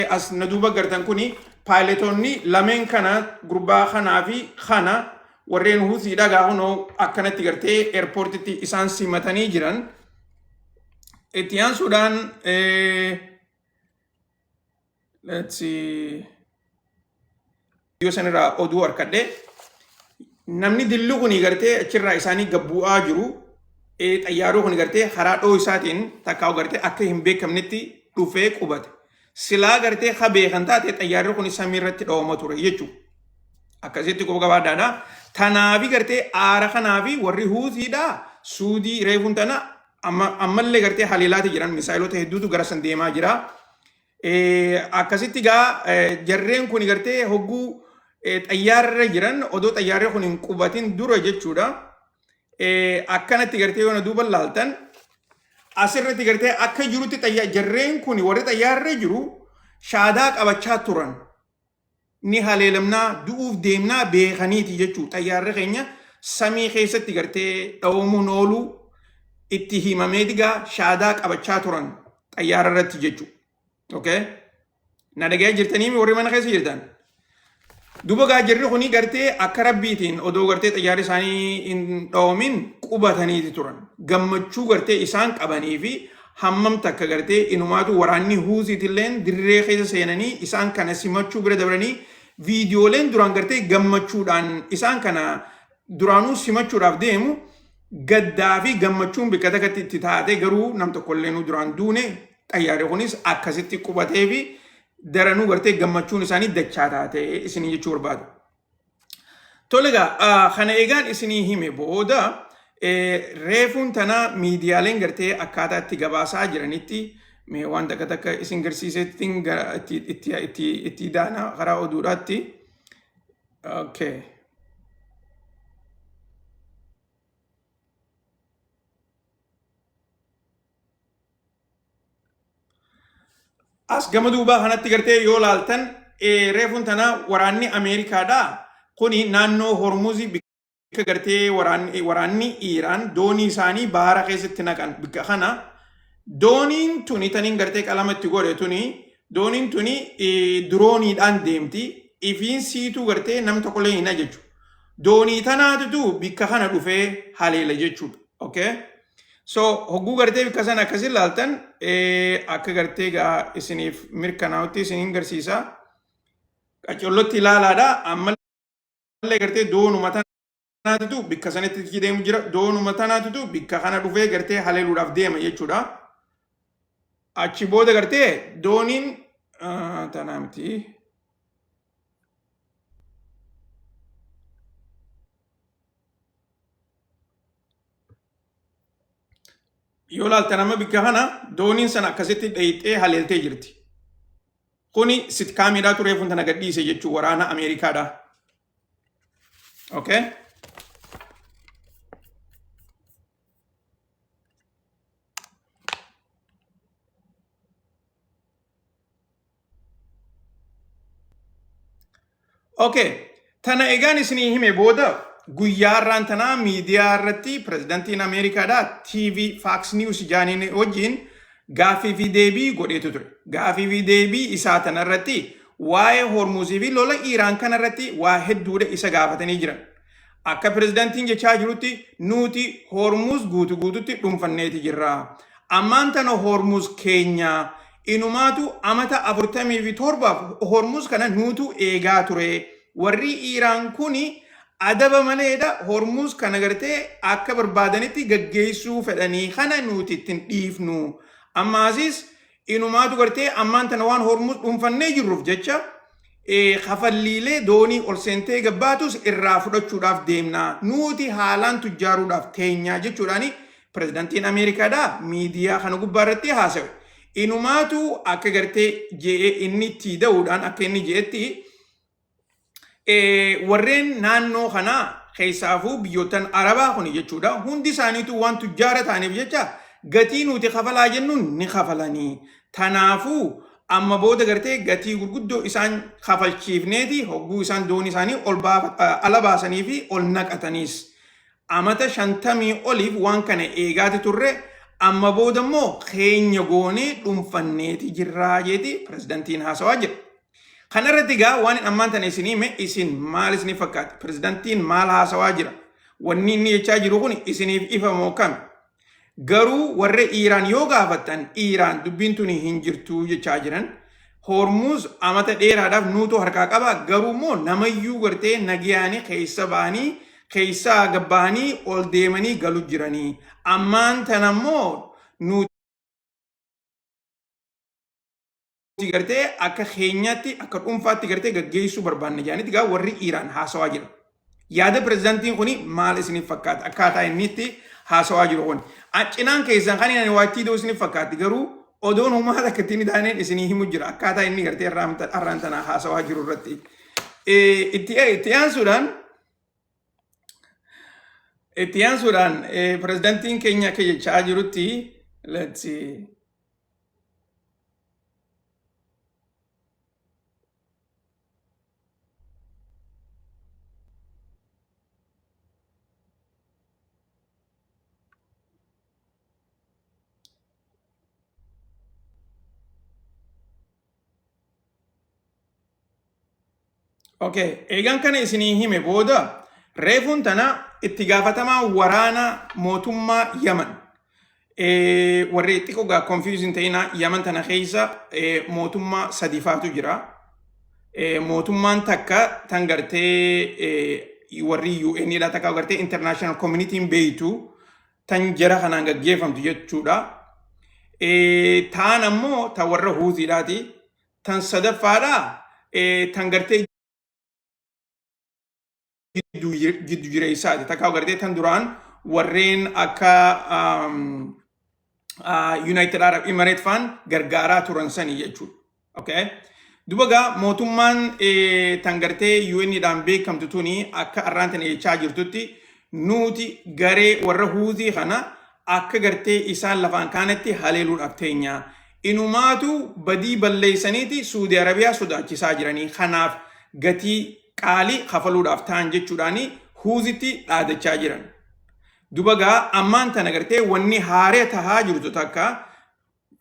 As na duuba gartan kuni paayiletoonni lameen kana, gurbaa kanaa fi kana, warreen Huutiidha gaa kunoo akkanatti gartee eerpoortitti isaan simatanii jiran. Itti aansuudhaan, let's see, yoo sanirraa oduu harkadhe, namni dilli kuni gartee achirraa isaanii gabbu'aa jiru. Xayyaaruu kun gartee karaa dhoo isaatiin takkaa'u gartee akka hin beekamnetti dhufee qubate. Silaa gartee ha beekan taate xayyaarri kun samii irratti dhawama ture jechuudha. Akkasitti quba qabaadhaadha. Tanaafi gartee aara kanaafi warri Huutiidha Suudii reefuun tana ammallee gartee haleelaati jiran, misaayilota hedduutu gara san deemaa jira. Akkasitti gaa jarreen kun gartee hogguu xayyaarra jiran, odoo xayyaarri kun hin qubatin dura jechuudha. Akkanatti gartee yoo na duuba laaltan, asirratti gartee akka jirutti jarreen kun warri xayyaarra jiru shaadaa qabachaa turan. Ni haleelamnaa, du'uuf deemnaa beekaniiti jechuudha. Xayyaarri keenya samii keessatti gartee dhawamuun oolu itti himamee digaa shaadaa qabachaa turan xayyaara irratti jechuudha. Okay? Na dhagayaa jirtanii warri mana keessa jirtan? Duba gaa jarri kuni gartee akka rabbiitiin odoo gartee xayyaarri isaanii hin dhawamin qubataniiti turan. Gammachuu gartee isaan qabanii fi hammam takka gartee inumaatu waraanni Huusiitilleen dirree keessa seenanii isaan kana simachuu bira dabranii, viidiyooleen duraan gartee gammachuudhaan isaan kana duraanuu simachuudhaaf deemu gaddaa fi gammachuun bikka takkatti itti taate. Garuu nam tokkollee nu duraan duune, xayyaarri kunis akkasitti qubatee fi daranuu gartee gammachuun isaanii dachaa taate isinii jechuu barbaadu. Tole egaa, kana eegaan isinii hime booda, reefuun tana miidiyaaleen gartee akkaataa itti gabaasaa jiranitti mee waan takka takka isin garsiisettiin itti itti itti itti daana karaa oduudhaatti. Okay. As gama duubaa kanatti gartee yoo laaltan, reefuun tana waraanni Ameerikaadha. Kuni naannoo Hormuzii bikka gartee waraanni Iiraan doonii isaanii baara keessatti naqan bikka kana. Dooniin tuni taniin gartee qalama itti godhe tuni, dooniin tuni dirooniidhaan deemti. Ifiin siituu gartee nam tokkollee hin ajaju. Doonii tanaatutu bikka kana dhufee haleela jechuudha. Okay? So hogguu gartee bikka sana akkas ilaaltan, akka gartee gaa isiniif mirkanaa'utti isiniin garsiisa. Qacollotti ilaalaadha. Ammallee gartee doonuma tanaatitu bikka sanitti deemu jira. Doonuma tanaatitu bikka kana dhufee gartee haleeluudhaaf deema jechuudha. Achi booda gartee dooniin tanaa miti. Yoo laaltan amma bikka kana dooniin sana akkasitti dheeyxee haleeltee jirti. Kuni sitkaamiidhaa turee kun tana gadhiise jechuun waraana Ameerikaadha. Okay. Okay. Tana egaan isinii hime booda, guyyaa har'aan tanaa miidiyaa irratti pirezidantiin Ameerikaadha TV Fox News jaaniin wajjin gaaffii fi deebii godheetu ture. Gaaffii fi deebii isaa tana irratti waa'ee Hormuuzii fi lola Iiraan kana irratti waa hedduudha isa gaafatanii jiran. Akka pirezidantiin jechaa jirutti, nuti Hormuuz guutu guututti dhuunfanneeti jirra. Ammaan tana Hormuuz keenya, inumaatu amata 47f Hormuuz kana nuutu eegaa ture. Warri Iiraan kuni adaba maleedha Hormuuz kana gartee akka barbaadanitti gaggeessuu fedhanii, kana nuti ittiin dhiifnu. Ammaasis inumaatu gartee ammaan tana waan Hormuuz dhuunfannee jirruuf jecha kafalliilee doonii ol seentee gabbaatus irraa fudhachuudhaaf deemna. Nuti haalaan tujjaaruudhaaf teenyaa jechuudhaani pirezidantiin Ameerikaadha miidiyaa kana gubbaa irratti haasawe. Inumaatu akka gartee je'ee inni itti da'uudhaan akka inni je'etti, warreen naannoo kanaa keessaafuu biyyoottan Arabaa kun jechuudha hundi isaaniitu waan tujjaara ta'aniif jecha gatii nuti kafalaa jennuun ni kafalanii. Tanaafuu amma booda gartee gatii gurguddoo isaan kafalchiifneeti hogguu isaan doonii isaanii ol ala baasanii fi ol naqataniis. Amata 50 oliif waan kana eegaati turre, Amma booda immoo keenya goonee dhuunfanneeti jirraa jeeti pirezidantiin haasawaa jira. Kana irratti egaa waan ammaan tana isin hime isin maal isiniif fakkaata? Pirezidantiin maal haasawaa jira? Wanni inni jechaa jiru kun isiniif ifa moo kami? Garuu warra Iiraan yoo gaafattan Iiraan dubbiin tuni hin jirtu jechaa jiran. Hormuuz amata dheeraadhaaf nuutu harkaa qaba, garuu immoo namayyuu gartee nagiyaanii keessa ba'anii keessaa gabba'anii ol deemanii galu jiranii. Ammaan tana immoo nuti gartee akka keenyaatti akka dhuunfaatti gartee gaggeessuu barbaanna jedhanitti gaa warri Iiraan haasawaa jira. Yaada pirezidaantiin kuni maal isiniif fakkaata? Akkaataa inni itti haasawaa jiru kun. Cinaan keessan kan inni waattii doo isiniif fakkaatti, garuu odoon humaa takka ittiin taaneen isinii himu jira. Akkaataa inni gartee har'aan tana haasawaa jiru irratti. Itti aansuudhaan pirezidaantiin keenya akka jechaa jirutti, let's see. Okay, eegaan kana isinii hime booda reefuun tana itti gaafatamaa waraana mootummaa Yaman. Warri xiqqoo gaa confusing ta'ina, Yaman tana keessa mootummaa sadifaatu jira. Mootummaan takka tan gartee warri UN dha, takka gartee international community beeytu, tan jara kanaan gaggeeffamtu jechuudha. Taan ammoo tan warra Huutiidhaati. Tan sadaffaadha tan gartee jiddu jireessaati. Takka gartee tan duraan warreen akka United Arab Emirates faan gargaaraa turan sanii jechuudha. Okay. Duba gaa mootummaan tan gartee UN dhaan beekamtu tuni akka arraan tana jechaa jirtutti nuti garee warra Huutii kana akka gartee isaan lafaan kaanetti haleeluudhaaf teenya. Inumaatu badii balleessaniiti Suudi Arabiyaa sodaachisaa jiranii. Kanaaf gatii qaalii kafaluudhaaf ta'an jechuudhaani Huuzitti dhaadachaa jiran. Duba gaa ammaan tana gartee wanni haaree tahaa jirtu takka,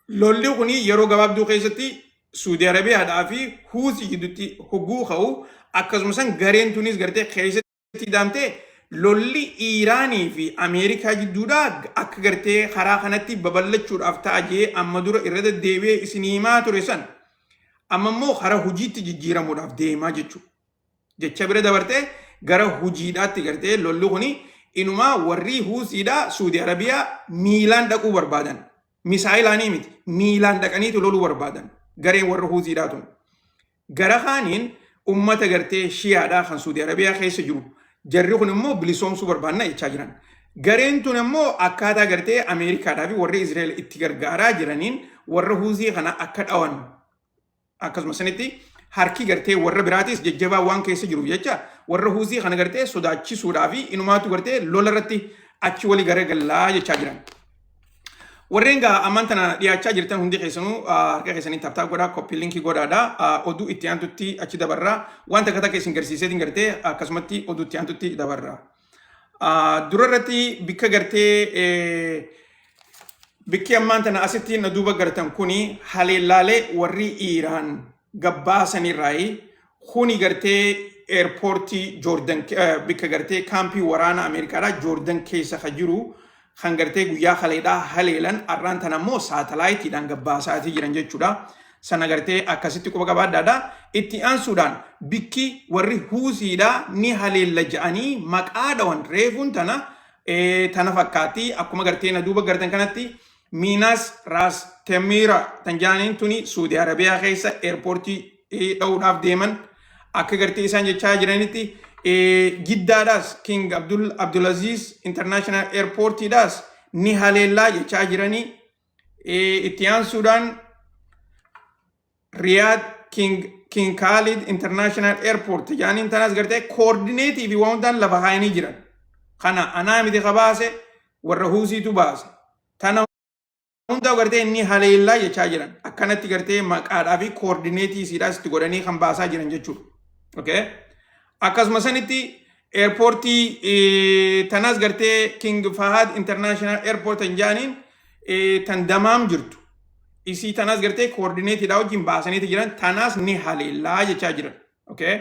lolli kun yeroo gabaabduu keessatti Suudi Arabiyaadhaa fi Huutii gidduutti hogguu ka'u, akkasuma san gareen tunis gartee keessatti daamtee lolli Iiraanii fi Ameerikaa jidduudhaa akka gartee karaa kanatti babal'achuudhaaf ta'a jee amma dura irra deddeebi'ee isinii himaa ture san amma immoo karaa hojiitti jijjiiramuudhaaf deemaa jechuudha. Jecha bira dabartee gara hojiidhaatti gartee lolli kuni inumaa warri Huutiidhaa Suudi Arabiyaa miilaan dhaquu barbaadan. Misaayilaanii miti, miilaan dhaqaniitu loluu barbaadan gareen warra Huutiidhaa tun. Gara kaaniin ummata gartee Shiyaadhaa kan Suudi Arabiyaa keessa jiru jarri kun immoo bilisoomsuu barbaanna jechaa jiran. Gareen tun immoo akkaataa gartee Ameerikaadhaa fi warri Israa'el itti gargaaraa jiraniin warra Huutii kana akka dhawan, akkasuma sanitti harki gartee warra biraatis jajjabaa waan keessa jiruuf jecha warra Huutii kana gartee sodaachisuudhaa fi inumaatu gartee lola irratti achi walii garagallaa jechaa jiran. Warreen gaa ammaan tana dhiyaachaa jirtan hundi keessanuu harka keessanii tap tap godhaa, copy linkii godhaadha. Oduu itti aantutti achi dabarraa. Waan takka takka isin garsiiseetiin gartee akkasumatti oduu itti aantutti dabarra. Dura irratti bikka gartee bikki ammaan tana asitti na duuba gartan kuni haleellaalee warri Iiraan gabbaasanirraayi. Kuni gartee eerpoortii Joordan, bikka gartee kaampii waraana Ameerikaadhaa Joordan keessa ka jiru kan gartee guyyaa kaleedhaa haleelan, arraan tana immoo saatalaayitiidhaan gabbaasaatii jiran jechuudha. Sana gartee akkasitti quba qabaadhaadha. Itti aansuudhaan bikki warri Huusiidhaa ni haleella ja'anii maqaa dhawan reefuun tana tana fakkaatti. Akkuma gartee na duuba gartan kanatti Miinaas Raas Temiira tan jaaniin tuni Suudi Arabiyaa keessa eerpoortii dha'uudhaaf deeman. Akka gartee isaan jechaa jiranitti Jiddaadhaas King Abdul Abdulaziz International Airportiidhaas ni haleellaa jechaa jiranii. Itti aansuudhaan Riyaad King Khalid International Airport jaaniin tanaas gartee koordineetii fi waan hundaan lafa kaayanii jiran. Kana anaa miti ka baase, warra Huusiitu baase. Tana hunda gartee inni haleellaa jechaa jiran. Akkanatti gartee maqaadhaa fi koordineetii isiidhaas itti godhanii kan baasaa jiran jechuudha. Okay. Akkasuma sanitti eerpoortii tanaas gartee King Fahad International Airport hin jaaniin tan Damaam jirtu. Isii tanaas gartee koordineetiidhaa wajjin baasaniiti jiran, tanaas ni haleellaa jechaa jiran. Okay?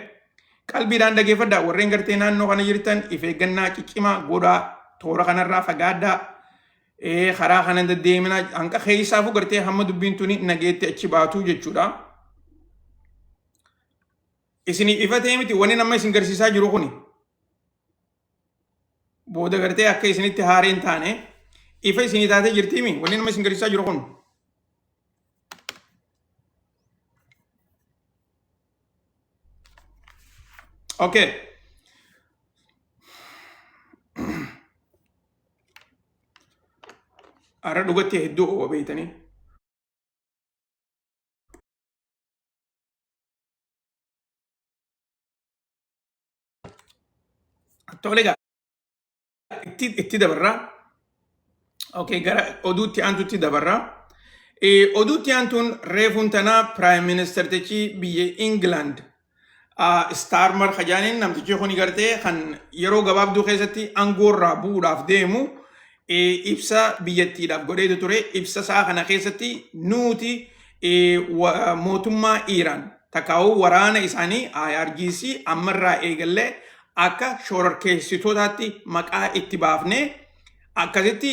Qalbiidhaan dhageeffadhaa, warreen gartee naannoo kana jirtan if eeggannaa ciccimaa godhaa, toora kanarraa fagaadhaa, karaa kana deddeeminaa hanqa keessaafuu gartee hamma dubbiin tuni nageetti achi baatuu jechuudha. Isinii ifa ta'e miti wanni nama isin garsiisaa jiru kuni. Booda gartee akka isinitti haaree hin taane ifa isinii taatee jirtiimi wanni nama isin garsiisaa jiru kun. Okay. Har'a dhugatti hedduu owa beeytanii. Tole egaa itti dabarra. Okay, gara oduutti aantutti dabarra. Oduutti aantuun reefuun tanaa Prime Ministertichi biyya England Starmer kajaaniin, namtichi kun gartee kan yeroo gabaabduu keessatti aangoo irraa bu'uudhaaf deemu, ibsa biyyattiidhaaf godheetu ture. Ibsa isaa kana keessatti nuti mootummaa Iiraan takkaa'uu waraana isaanii IRGC ammarraa eegallee akka shororkeessitootaatti maqaa itti baafnee akkasitti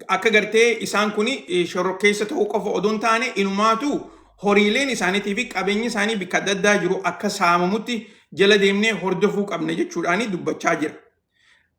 akka gartee isaan kun shororkeessa ta'uu qofa odoo hin taane inumaatu horiileen isaaniitii fi qabeenyi isaanii bakka adda addaa jiru akka saamamutti jala deemnee hordofuu qabna jechuudhaan dubbachaa jira.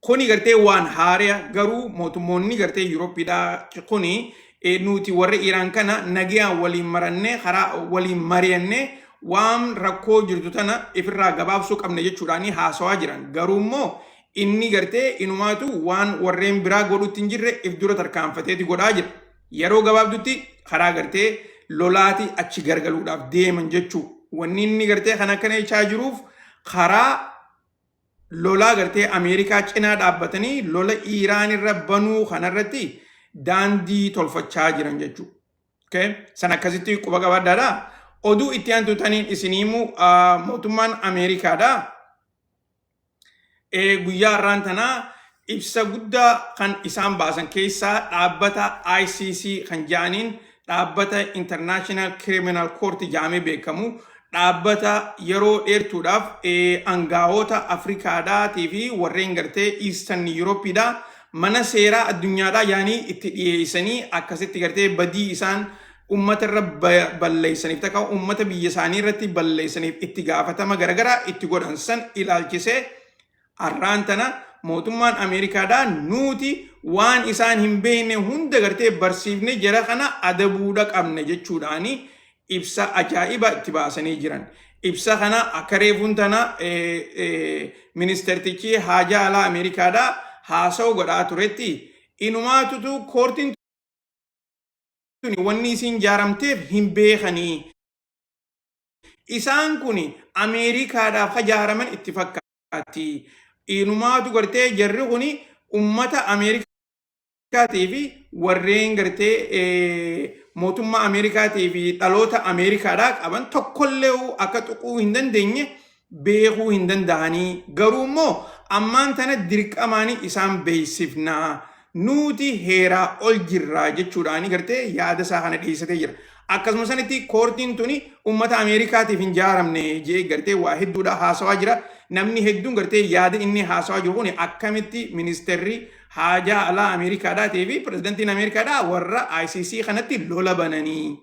Kuni gartee waan haariya, garuu mootummoonni gartee Yuurooppiidhaa kuni nuti warra Iiraan kana nagayaan waliin marannee, karaa waliin mari'annee waan rakkoo jirtu tana ifirraa gabaabsuu qabna jechuudhaan haasawaa jiran. Garuu immoo inni gartee inumaatu waan warreen biraa godhutti hin jirre if dura tarkaanfateeti godhaa jira. Yeroo gabaabdutti karaa gartee lolaati achi gargaluudhaaf deeman jechuu. Wanni inni gartee kan akkana jechaa jiruuf karaa lolaa gartee Ameerikaa cinaa dhaabbatanii lola Iiraan irra banuu kanarratti daandii tolfachaa jiran jechuudha. Okay? San akkasitti quba qabaadhaadha. Oduu itti aantu taniin isinii himu, mootummaan Ameerikaadha. Guyyaa har'aan tanaa ibsa guddaa kan isaan baasan keessaa dhaabbata ICC kan jedhaniin, dhaabbata International Criminal Court jedhamee beekamu, dhaabbata yeroo dheertuudhaaf angaa'oota Afrikaadhaatii fi warreen gartee Eastern Europeedhaa mana seeraa addunyaadhaa yaanii itti dhiyeessanii akkasitti gartee badii isaan ummata irra balleessaniif takka ummata biyya isaanii irratti balleessaniif itti gaafatama garagaraa itti godhan san ilaalchisee har'aan tana mootummaan Ameerikaadhaa nuti waan isaan hin beekne hunda gartee barsiifne jara kana adabuudha qabna jechuudhaani ibsa ajaa'iba itti baasanii jiran. Ibsa kana akka reefuun tana ministeertichi haajaa alaa Ameerikaadhaa haasa'u godhaa turetti inumaatutu koortiin tuni wanni isiin jaaramteef hin beekanii. Isaan kun Ameerikaadhaaf hajaaraman itti fakkaatti. Inumaatu gartee jarri kun ummata Ameerikaatii fi warreen gartee mootummaa Ameerikaatii fi dhaloota Ameerikaadhaa qaban tokkollee akka tuquu hin dandeenye beekuu hin danda'anii. Garuu immoo ammaan tana dirqamaanii isaan beeksifnaa. Nuti heeraa ol jirraa jechuudhaani gartee yaada isaa kana dhiyeessatee jira. Akkasuma sanitti koortiin tuni uummata Ameerikaatiif hin jaaramne jee gartee waa hedduudha haasawaa jira. Namni hedduun gartee yaada inni haasawaa jiru kun akkamitti ministeerri haajaa alaa Ameerikaadhaa ta'ee fi pirezidantiin Ameerikaadhaa warra ICC kanatti lola bananii.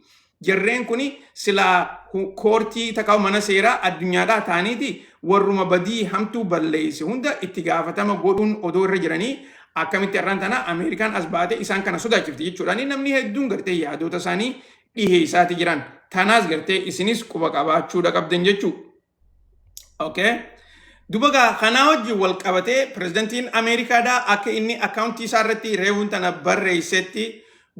Jarreen kuni silaa koortii takka mana seeraa addunyaadhaa ta'aniiti warruma badii hamtuu balleesse hunda itti gaafatama godhuun odoo irra jiranii akkamitti har'aan tana Ameerikaan as baate isaan kana sodaachifti jechuudhaan namni hedduun gartee yaadota isaanii dhiheessaati jiran. Tanaas gartee isinis quba qabaachuudha qabdan jechuudha. Okay. Duba gaa kanaa wajjin wal qabatee pirezidantiin Ameerikaadhaa akka inni akkaawuntii isaa irratti reefuun tana barreessetti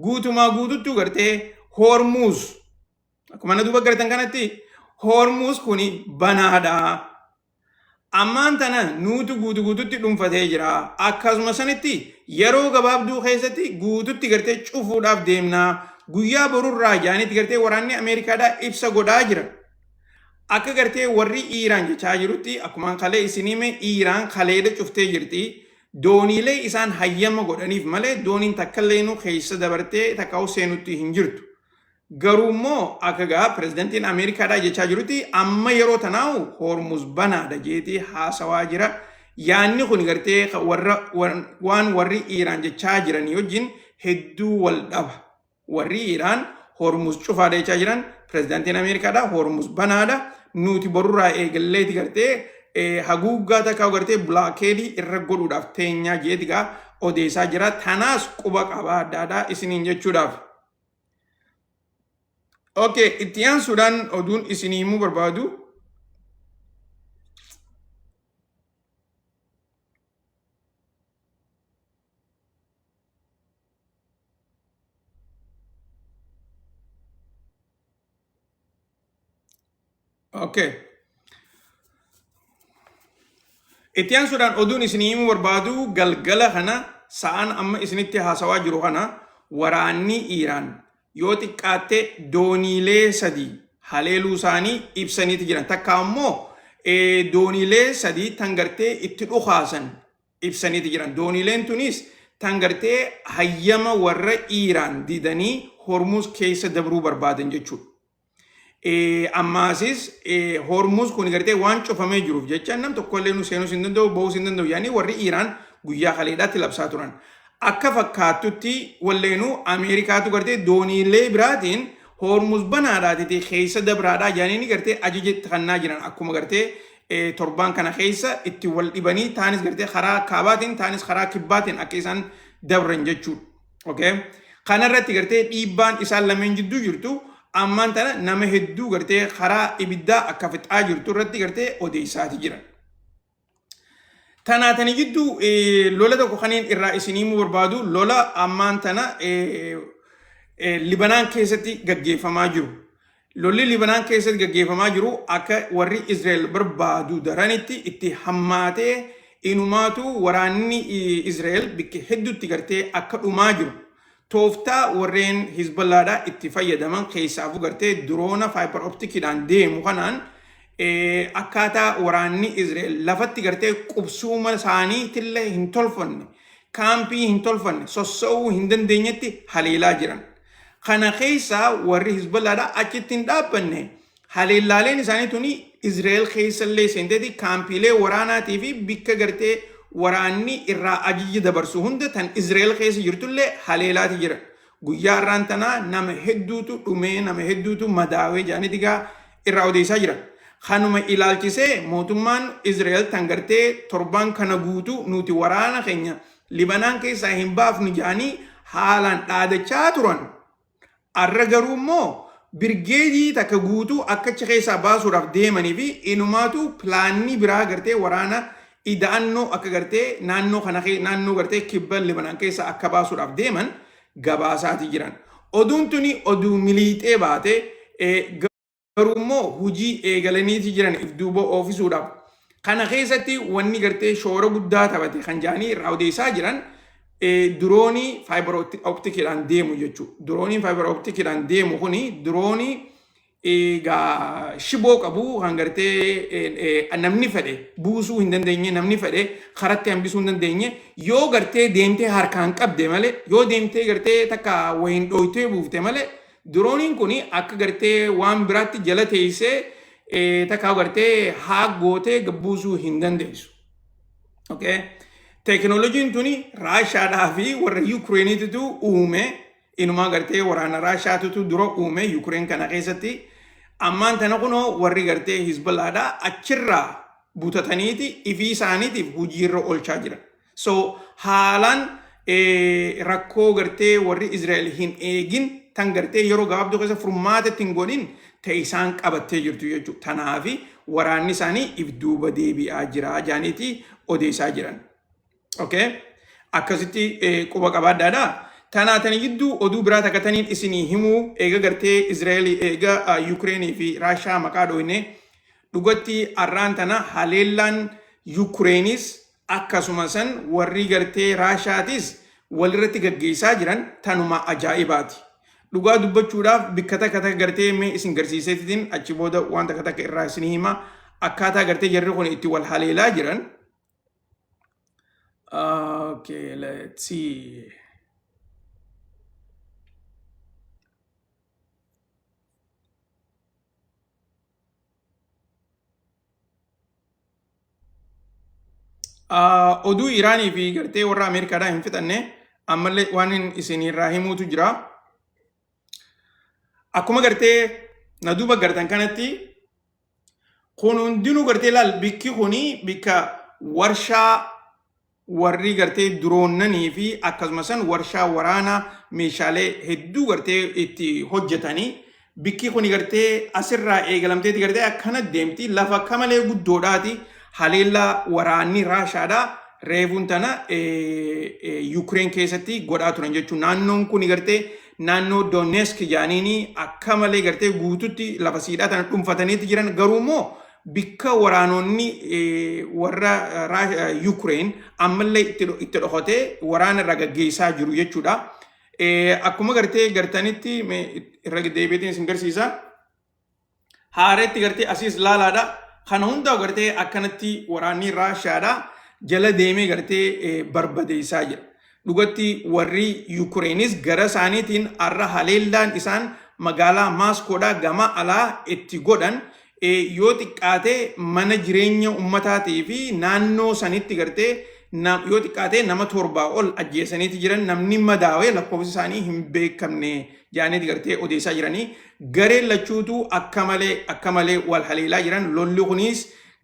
guutumaa guututtuu gartee Hormuuz akkuma na duba gartan kanatti Hormuuz kuni banaadha. Ammaan tana nuutu guutu guututti dhuunfatee jira. Akkasuma sanitti yeroo gabaabduu keessatti guututti gartee cufuudhaaf deemna. Guyyaa borurraa jaanitti gartee waraanni Ameerikaadhaa ibsa godhaa jira. Akka gartee warri Iiraan jechaa jirutti, akkuma kalee isin hime, Iiraan kaleedha cuftee jirti. Dooniilee isaan hayyama godhaniif malee dooniin takkalleenu keessa dabartee takkaa'u seenutti hin jirtu. Garuu immoo akka gaa pirezidantiin Ameerikaadhaa jechaa jirutti amma yeroo tanaa'u Hormuz banaadha jeetii haasawaa jira. Yaanni kun gartee warra waan warri Iiraan jechaa jiranii wajjin hedduu wal dhaba. Warri Iiraan Hormuz cufaadha jechaa jiran, pirezidaantiin Ameerikaadha Hormuz banaadha. Nuti borurraa eegalleeti gartee haguuggaa takkaa gartee blockadeii irra godhuudhaaf teenyaa jeeti gaa odeessaa jira. Tanaas quba qabaa adda addaa isiniin jechuudhaaf. Okay, itti aansuudhaan oduun isinii himuu barbaadu. Okay. Itti aansuudhaan oduun isinii himuu barbaadu, galgala kana sa'aan amma isinitti haasawaa jiru kana waraanni Iiraan yoo xiqqaatte dooniilee sadii haleeluu isaanii ibsaniiti jiran. Takka ammoo dooniilee sadii tan gartee itti dhukaasan ibsaniiti jiran. Dooniileen tunis tan gartee hayyama warra Iiraan didanii Hormuz keessa dabruu barbaadan jechuudha. Ammaasis Hormuz kun gartee waan cufamee jiruuf jecha nam tokko illee nu seenuus hin danda'u, bahuus hin danda'u yaanii warri Iiraan guyyaa kaleedhaatti labsaa turan. Akka fakkaattutti walleenuu Ameerikaatu gartee dooniilee biraatiin Hormuz banaadhaatiti keessa dabraadhaa jedhanii gartee ajaja itti kennaa jiran, akkuma gartee torbaan kana keessa itti wal dhibanii taanis gartee karaa kaabaatiin taanis karaa kibbaatiin akka isaan dabran jechuudha. Okay. Kanarratti gartee dhiibbaan isaan lameen jidduu jirtu ammaan tana nama hedduu gartee karaa ibiddaa akka fixaa jirtu irratti gartee odeessaati jiran. Tanaatanii jidduu lola tokko kaniin irraa isinii himuu barbaadu lola ammaan tana Libanaan keessatti gaggeeffamaa jiru. Lolli Libanaan keessatti gaggeeffamaa jiru akka warri Israa'el barbaadu daranitti itti hammaatee, inumaatu waraanni Israa'el bikka hedduutti gartee akka dhumaa jiru. Tooftaa warreen Hizballaadhaa itti fayyadaman keessaafuu gartee drone fiber opticiidhaan deemu kanaan akkaataa waraanni Israa'el lafatti gartee qubsuuma isaaniitillee hin tolfanne, kaampii hin tolfanne, sossa'uu hin dandeenyetti haleelaa jiran. Kana keessa warri Hizballaadhaa achitti hin dhaabbanne. Haleellaaleen isaanii tuni Israa'el keessallee seenteeti kaampiilee waraanaatii fi bikka gartee waraanni irraa ajaja dabarsu hunda tan Israa'el keessa jirtullee haleelaati jira. Guyyaa har'aan tanaa nama hedduutu dhumee, nama hedduutu madaawee jedhaniiti gaa irraa odeessaa jiran. Kanuma ilaalchisee mootummaan Israa'el tan gartee torbaan kana guutuu nuti waraana keenya Libanaan keessaa hin baafnu jedhanii haalaan dhaadachaa turan. Arra garuu immoo birgeedii takka guutuu akka achi keessaa baasuudhaaf deemanii fi inumaatu pilaanni biraa gartee waraana ida'annoo akka gartee naannoo kana naannoo gartee kibba Libanaan keessaa akka baasuudhaaf deeman gabaasaati jiran. Oduun tuni oduu miliixee baate, garuu immoo hojii eegalaniiti jiran if duuba oofisuudhaaf. Kana keessatti wanni gartee shoora guddaa taphate kan jedhanii irraa odeessaa jiran droneii fiber opticiidhaan deemu jechuudha. Droneiin fiber opticiidhaan deemu kuni droneii egaa shiboo qabu kan gartee namni fedhe buusuu hin dandeenye, namni fedhe karatti hambisuu hin dandeenye, yoo gartee deemtee harkaan qabde malee, yoo deemtee gartee takka wayiin dhooytee buufte malee, droneiin kun akka gartee waan biraatti jala teessee takka gartee haa gootee gabbuusuu hin dandeessu. Okay. Teekinooloojiin tuni Raashaadhaa fi warra Yukireeniititu uume. Inumaa gartee waraana Raashaatutu dura uume Yukireen kana keessatti. Ammaan tana kunoo warri gartee Hizballaadhaa achirraa butataniiti ifii isaaniitiif hojiirra oolchaa jiran. So haalaan rakkoo gartee warri Israa'el hin eegin tan gartee yeroo gabaabduu keessa furmaata ittiin godhin ta'e isaan qabattee jirtu jechuudha. Tanaafi waraanni isaanii if duuba deebi'aa jira jaaniiti odeessaa jiran. Okay? Akkasitti quba qabaadhaadha. Tanaatanii gidduu oduu biraa takka taniin isinii himuu, eega gartee Israa'el, eega Yukireenii fi Raashaa maqaa dhooyne, dhugatti arraan tana haleellaan Yukireenis akkasuma san warri gartee Raashaatis walirratti gaggeessaa jiran tanuma ajaa'ibaati. Dhugaa dubbachuudhaaf bikka takka takka gartee mee isin garsiiseetiin achi booda waan takka takka irraa isinii hima, akkaataa gartee jarri kun itti wal haleelaa jiran. Okay, let's see. Oduu Iraanii fi gartee warra Ameerikaadhaa hin fixanne, ammallee waan hin isinirraa himuutu jira. Akkuma gartee na duuba gartan kanatti, kun hundinuu gartee laal, bikki kuni bikka warshaa warri gartee duroonnanii fi akkasuma san warshaa waraanaa meeshaalee hedduu gartee itti hojjetanii. Bikki kuni gartee asirraa eegalamteeti gartee akkana deemti, lafa akka malee guddoodhaati. Haleellaa waraanni Raashaadhaa reefuun tana Yukireen keessatti godhaa turan jechuun, naannoon kuni gartee naannoo Donetsk jaaniini akka malee gartee guututti lafa siidhaa tana dhuunfataniiti jiran. Garuu immoo bikka waraanonni warra Yukireen ammallee itti dhokatee waraana irraa gaggeessaa jiru jechuudha. Akkuma gartee gartanitti irra deebiitiin isin garsiisa. Haareetti gartee asiis laalaadha. Kana hundaa gartee akkanatti waraanni Raashaadha jala deemee gartee barbadeessaa jira. Dhugatti warri Yukireenis gara isaaniitiin har'a haleellaan isaan magaalaa Maaskoodhaa gama alaa itti godhan yoo xiqqaate mana jireenya ummataatii fi naannoo sanitti gartee yoo xiqqaate nama 7 ol ajjeesaniiti jiran, namni madaawee lakkoofsi isaanii hin beekamne jaaniiti gartee odeessaa jiranii. Gareen lachuutu akka malee akka malee wal haleelaa jiran. Lolli kunis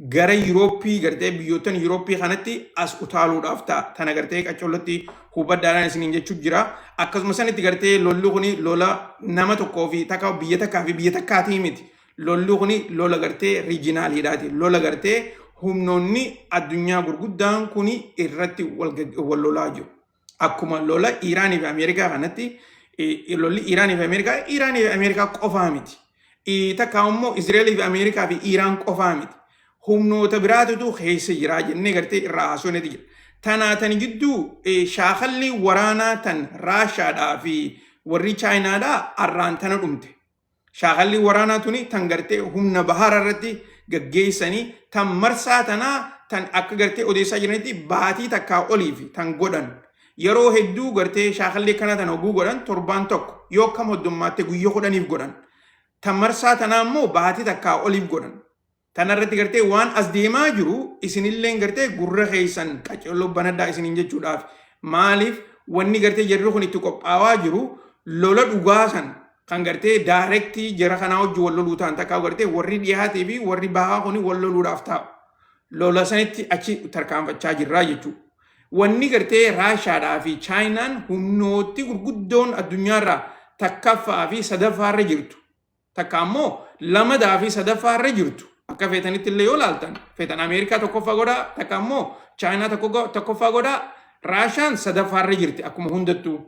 gara Yurooppii gartee biyyoottan Yurooppii kanatti as utaaluudhaaf ta'a. Tana gartee qacollotti hubadhaadhaan isiniin jechuu jira. Akkasuma sanitti gartee lolli kuni lola nama tokkoo fi takka biyya takkaa fi biyya takkaatii miti. Lolli kuni lola gartee regionaliidhaati. Lola gartee humnoonni addunyaa gurguddaan kuni irratti wal lolaa jiru. Akkuma lola Iraanii fi Ameerikaa kanatti, lolli Iraanii fi Ameerikaa Iraanii fi Ameerikaa qofaa miti. Takka immoo Izraelii fi Ameerikaa fi Iraan qofaa miti. Humnoota biraatutu keessa jira jennee gartee irraa haasofneeti jira. Tanaa tani gidduu shaakalli waraanaa tan Raashaadhaa fi warri Chaayinaadhaa arraan tana dhumte. Shaakalli waraanaa tuni tan gartee humna bahara irratti gaggeessanii, tan marsaa tanaa, tan akka gartee odeessaa jiranitti baatii takkaa olii fi tan godhan. Yeroo hedduu gartee shaakalli akkana tan hoguu godhan torbaan tokko yoo akkam hoddommaatte guyya 10f godhan. Tan marsaa tanaa immoo baatii takkaa oliif godhan. Tana irratti gartee waan as deemaa jiru isinilleen gartee gurra keessan qaceelloo banadhaa isiniin jechuudhaaf. Maaliif wanni gartee jarri kun itti qophaawaa jiru lola dhugaa san kan gartee directii jara kanaa wajjin wal loluu ta'an, takkaa gartee warri dhiyaatee fi warri bahaa kun wal loluudhaaf taa'u. Lola sanitti achi tarkaanfachaa jirraa jechuudha. Wanni gartee Raashaadhaa fi Chaayinaan humnootti gurguddoon addunyaarraa takkaffaa fi sadaffaarra jirtu, takka ammoo lamadaa fi sadaffaa irra jirtu, akka feetanitti illee yoo laaltan feetan Ameerikaa tokkoffaa godhaa, takka ammoo Chaayinaa tokkoffaa godhaa, Raashaan sadaffaa irra jirti. Akkuma hundattuu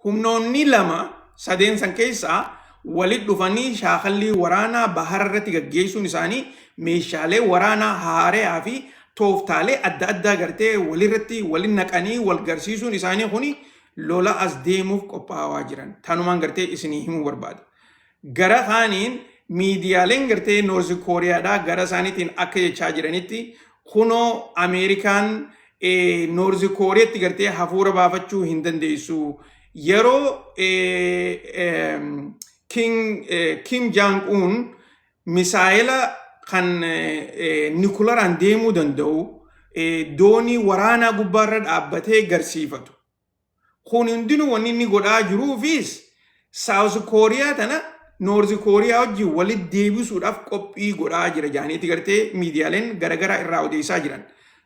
humnoonni lama sadeen san keessaa walit dhufanii shaakallii waraanaa bahara irratti gaggeessuun isaanii meeshaalee waraanaa haare'aa fi tooftaalee adda addaa gartee walirratti walin naqanii wal garsiisuun isaanii kuni lola as deemuuf qophaa'aa jiran tanumaan gartee isinii himuu barbaada. Gara kaaniin miidiyaaleen gartee Noorzi Kooriyaadhaa gara isaaniitiin akka jechaa jiranitti, kunoo Ameerikaan Noorzi Kooriyaatti gartee hafuura baafachuu hin dandeessu. Yeroo Kim Jong Un misaayila kan nikularaan deemuu danda'u doonii waraanaa gubbaarra dhaabbatee garsiifatu. Kun hundinuu wanni inni godhaa jiruufis Saawus Kooriyaa tana Noorzi Kooriyaa wajjin walitti deebisuudhaaf qophii godhaa jira jaaniiti gartee miidiyaaleen garaagaraa irraa odeessaa jiran.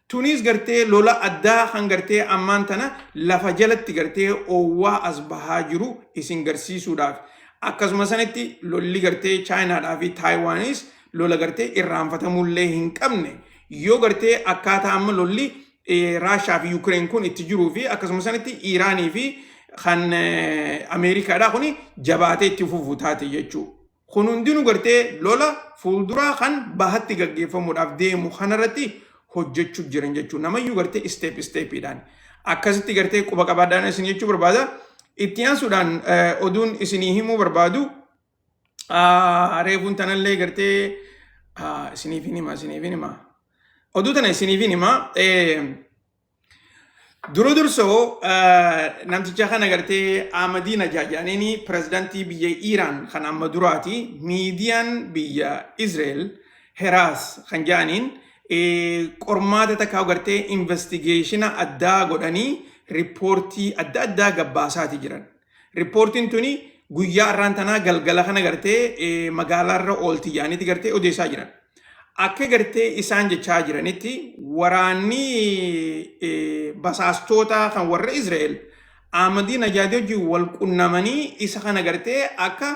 Tunis gartee lola addaa kan gartee ammaan tana lafa jalatti gartee oowwaa as bahaa jiru isin garsiisuudhaaf. Akkasuma sanitti lolli gartee Chaayinaadhaa fi Taayiwaanis lola gartee irraanfatamullee hin qabne. Yoo gartee akkaataa amma lolli Raashaa fi Yukireen kun itti jiruu fi akkasuma sanitti Iiraanii fi kan Ameerikaadhaa kun jabaatee itti fufu taate jechuudha. Kun hundinuu gartee lola fuulduraa kan bahatti gaggeeffamuudhaaf deemu kanarratti hojjechuu jiran jechuudha. Namayyuu gartee step stepiidhaan akkasitti gartee quba qabaadhaan isin jechuu barbaada. Itti aansuudhaan oduun isinii himuu barbaadu reefuun tanallee gartee isiniif hin hima, isiniif hin hima. Oduu tana isiniif hin hima. Dura dursoo namticha kana gartee Ahmadii Najaad jedhaniini pirezidaantii biyya Iiraan kan amma duraati. Miidiyaan biyya Israel Heraas kan jedhaniin qormaata takkaa gartee investigeeshina addaa godhanii riippoortii adda addaa gabbaasaati jiran. Riippoortiin tuni guyyaa har'aan tanaa galgala kana gartee magaalaarra oolti jedhaniiti gartee odeessaa jiran. Akka gartee isaan jechaa jiranitti waraanni basaastoota kan warra Israa'el Ahmadii Najaadii wajjin wal qunnamanii isa kana gartee akka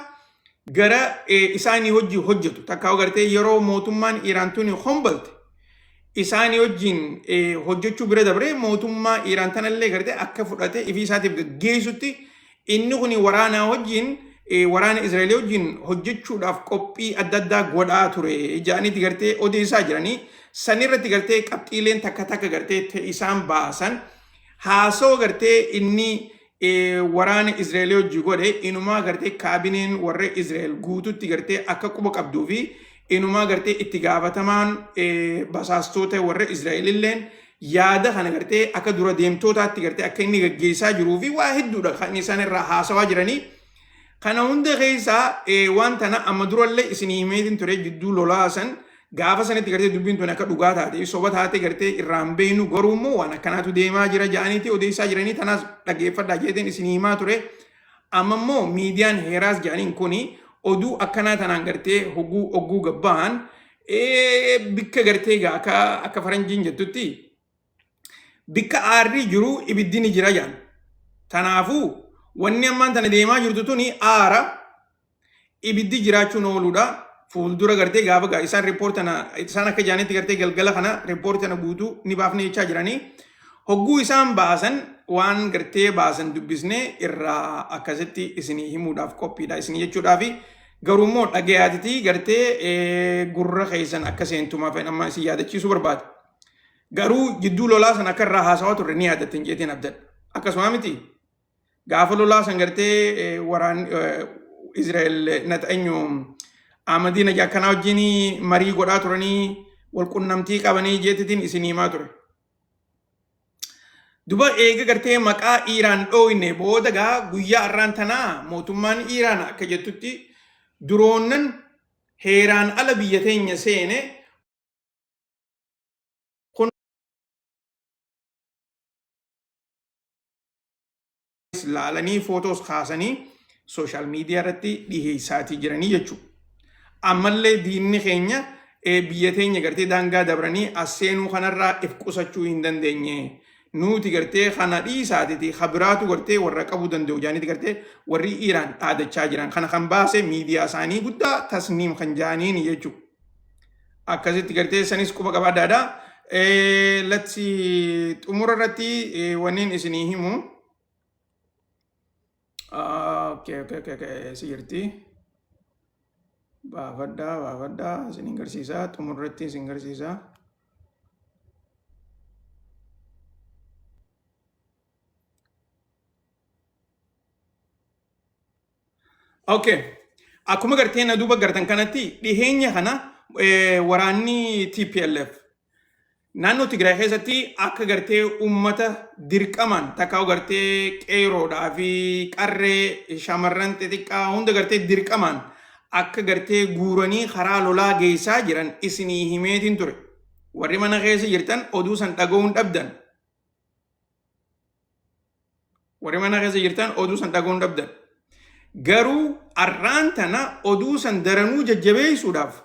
gara isaanii wajjin hojjetu takkaa gartee yeroo mootummaan Iiraan tuni hombalte isaanii wajjin hojjechuu bira dabree mootummaa Iiraan tanallee gartee akka fudhatee ifii isaatiif gaggeessutti inni kun waraanaa wajjin waraana Israa'el wajjin hojjechuudhaaf qophii adda addaa godhaa ture jedhaniiti gartee odeessaa jiranii sanirratti gartee qabxiileen takka takka gartee isaan baasan haasoo gartee inni waraana Israa'el wajjin godhe inumaa gartee kaabineen warra Israa'el guututti gartee akka quba qabduu fi inumaa gartee itti gaafatamaan basaastota warra Israa'el illeen yaada kana gartee akka dura deemtootaatti gartee akka inni gaggeessaa jiruu fi waa hedduudha kan isaan irraa haasawaa jiranii. Kana hunda keessaa waan tana amma durallee isinii himeetiin ture jidduu lolaa san gaafa sanitti gartee dubbiin tun akka dhugaa taate soba taate gartee irraan beeynu garuu immoo waan akkanaatu deemaa jira jedhaniiti odeessaa jiranii tanaas dhaggeeffadhaa jeetiin isinii himaa ture. Amma immoo miidiyaan heeraas jedhaniin kuni oduu akkanaa tanaan gartee hoguu oguu gabba'an bikka gartee egaa akka faranjiin jettutti bikka aarri jiru ibiddi ni jira jedhan. Tanaafuu wanni ammaan tana deemaa jirtu tuni aara ibiddi jiraachuun ooluudha. Fuuldura gartee gaafa gaa isaan riippoorti tana isaan akka jaanitti gartee galgala kana riippoorti tana guutuu ni baafne jechaa jiranii. Hogguu isaan baasan waan gartee baasan dubbisnee irraa akkasitti isinii himuudhaaf qophiidha isinii jechuudhaafi garuu immoo dhagayaatitii gartee gurra keessan akka seentumaaf amma isin yaadachiisuu barbaada. Garuu jidduu lolaa san akka irraa haasawaa turre ni yaadattan jeetiin abdadha. Akkasuma miti gaafa lolaa san gartee waraan Israa'el nata'enyu Ahmadii Najaa akkanaa wajjin marii godhaa turanii wal qunnamtii qabanii jeetitiin isin himaa ture. Duba eega gartee maqaa Iiraan dhooyne booda gaa guyyaa har'aan tanaa mootummaan Iiraan akka jettutti duroonnan heeraan ala biyya teenya seene kunis laalanii footoos kaasanii sooshaal miidiyaa irratti dhiheessaatii jiranii jechuudha. Ammallee diinni keenya biyya teenya gartee daangaa dabranii as seenuu kanarraa if qusachuu hin dandeenye. Nuti gartee kana dhiisaatiti habiraatu gartee warra qabuu danda'u jaaniiti gartee warri Iiraan dhaadachaa jiran. Kana kan baase miidiyaa isaanii guddaa tasniim kan jaaniini jechuudha. Akkasitti gartee sanis quba qabaadhaadha. Let's xumura irratti wanniin isinii himu. Okay, si jirti. Baafadhaa, baafadhaa, isin garsiisaa, xumura irratti isin garsiisaa. Okay. Akkuma gartee na duuba gartan kanatti dhiheenya kana waraanni TPLF naannoo Tigraay keessatti akka gartee uummata dirqamaan takkaa gartee qeeroodhaa fi qarree shamarran xixiqqaa hunda gartee dirqamaan akka gartee guuranii karaa lolaa geessaa jiran isinii himeetiin ture. Warri mana keessa jirtan oduu san dhaga'uun dhabdan. Warri mana keessa jirtan oduu san dhaga'uun dhabdan. Garuu arraan tana oduu san daranuu jajjabeessuudhaaf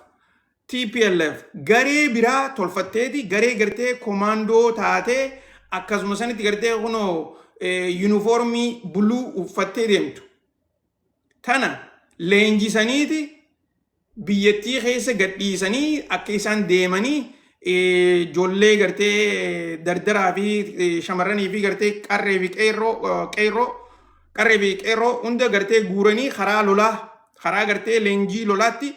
TPLF garee biraa tolfatteeti garee gartee komaandoo taatee akkasuma sanitti gartee kunoo yuunifoormii buluu uffattee deemtu. Tana leenjisaniiti biyyattii keessa gadhiisanii akka isaan deemanii ijoollee gartee dardaraa fi shamarranii fi gartee qarree fi qeerroo qeerroo qarree fi qeerroo hunda gartee guuranii karaa lolaa karaa gartee leenjii lolaatti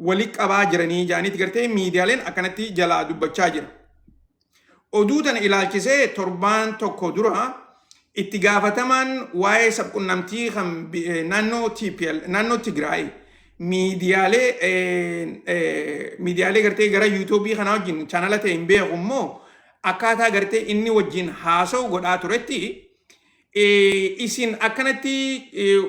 wali qabaa jiranii jaaniiti gartee miidiyaaleen akkanatti jalaa dubbachaa jira. Oduu tana ilaalchisee torbaan tokko dura itti gaafatamaan waa'ee sabqunnamtii kan naannoo TPL naannoo Tigraay miidiyaalee miidiyaalee gartee gara yuutuubii kanaa wajjin chaanala ta'e hin beeku immoo Akkaataa gartee inni wajjin haasa'u godhaa turetti, isin akkanatti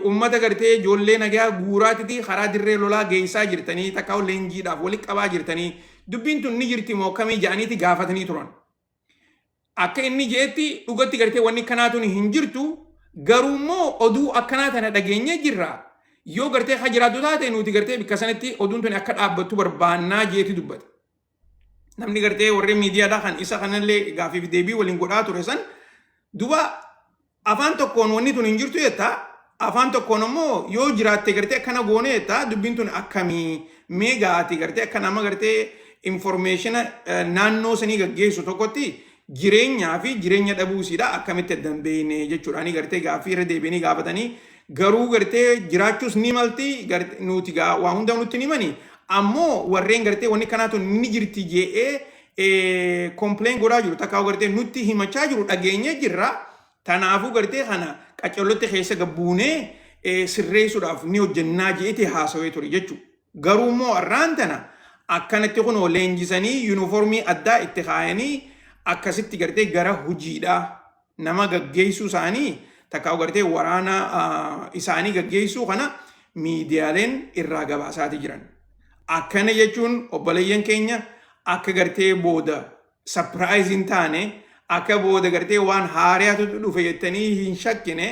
ummata gartee ijoollee nagaa guuraatiti karaa dirree lolaa geessaa jirtanii, takkaa leenjiidhaaf walitti qabaa jirtanii, dubbiin tun ni jirti moo kamii jedhaniiti gaafatanii turan. Akka inni jeetti dhugatti gartee wanni kanaa tun hin jirtu, garuu immoo oduu akkanaa tana dhageenyee jirra. Yoo gartee ha jiraattu taate, nuti gartee bikka sanatti oduun tun akka dhaabbattu barbaannaa jeeti dubbate. Namni gartee warreen miidiyaadhaa kan isa kanallee gaaffiif deebii waliin godhaa ture san duba, afaan tokkoon wanni tun hin jirtu jetta, afaan tokkoon immoo yoo jiraatte gartee akkana goone jetta. Dubbiin tun akkamii? Mee gaati gartee akka nama gartee information naannoo sanii gaggeessu tokkotti jireenyaa fi jireenya dhabuu isiidha akkamitti addan beekne jechuudhaani gartee gaaffii irra deebianii gaafatanii, garuu gartee jiraachuus ni malti, nuti waa hunda nutti ni himani. Ammoo warreen gartee wanni kanaa tun ni jirti je'ee complain godhaa jiru, takkaa gartee nutti himachaa jiru dhageenyee jirra. Tanaafuu gartee kana qacollotti keessa gabbuunee sirreessuudhaaf ni hojjennaa je'eeti haasawee ture jechuudha. Garuu immoo har'aan tana akkanatti kunoo leenjisanii, yuunifoormii addaa itti kaayanii, akkasitti gartee gara hojiidhaa nama gaggeessuu isaanii, takkaa gartee waraana isaanii gaggeessuu kana miidiyaaleen irraa gabaasaati jiran. Akkana jechuun, obboleeyyan keenya, akka gartee booda surprise hin taane, akka booda gartee waan haariyaatu dhufe jettanii hin shakkine,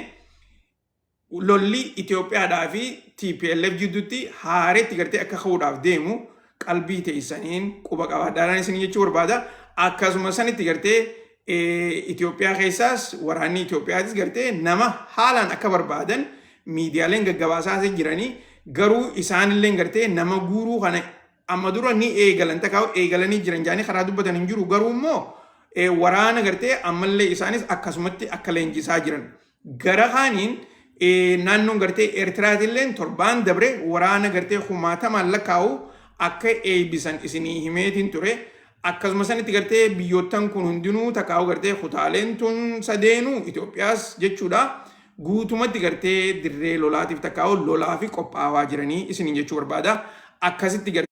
lolli Itoophiyaadhaa fi TPLF jidduutti haareetti gartee akka ka'uudhaaf deemu qalbii teessaniin quba qabaadhaan isin jechuu barbaada. Akkasuma sanitti gartee Itoophiyaa keessaas waraanni Itoophiyaatis gartee nama haalaan akka barbaadan miidiyaaleen gaggabaasaa jiranii, garuu isaanillee gartee nama guuruu kana amma dura ni eegalan, takkaa eegalanii jiran jaanii karaa dubbatan hin jiru. Garuu immoo waraana gartee ammallee isaanis akkasumatti akka leenjisaa jiran. Gara kaaniin naannoon gartee Eertiraatillee torbaan dabre waraana gartee kumaatamaan lakkaa'u akka eebbisan isinii himeetiin ture. Akkasuma sanitti gartee biyyoottan kun hundinuu, takkaa'u gartee kutaaleen tun sadeenuu, Itoophiyaas jechuudha. Guutumatti gartee dirree lolaatiif, takkaa'u lolaa fi qophaawaa jiranii isiniin jechuu barbaada. Akkasitti gartee.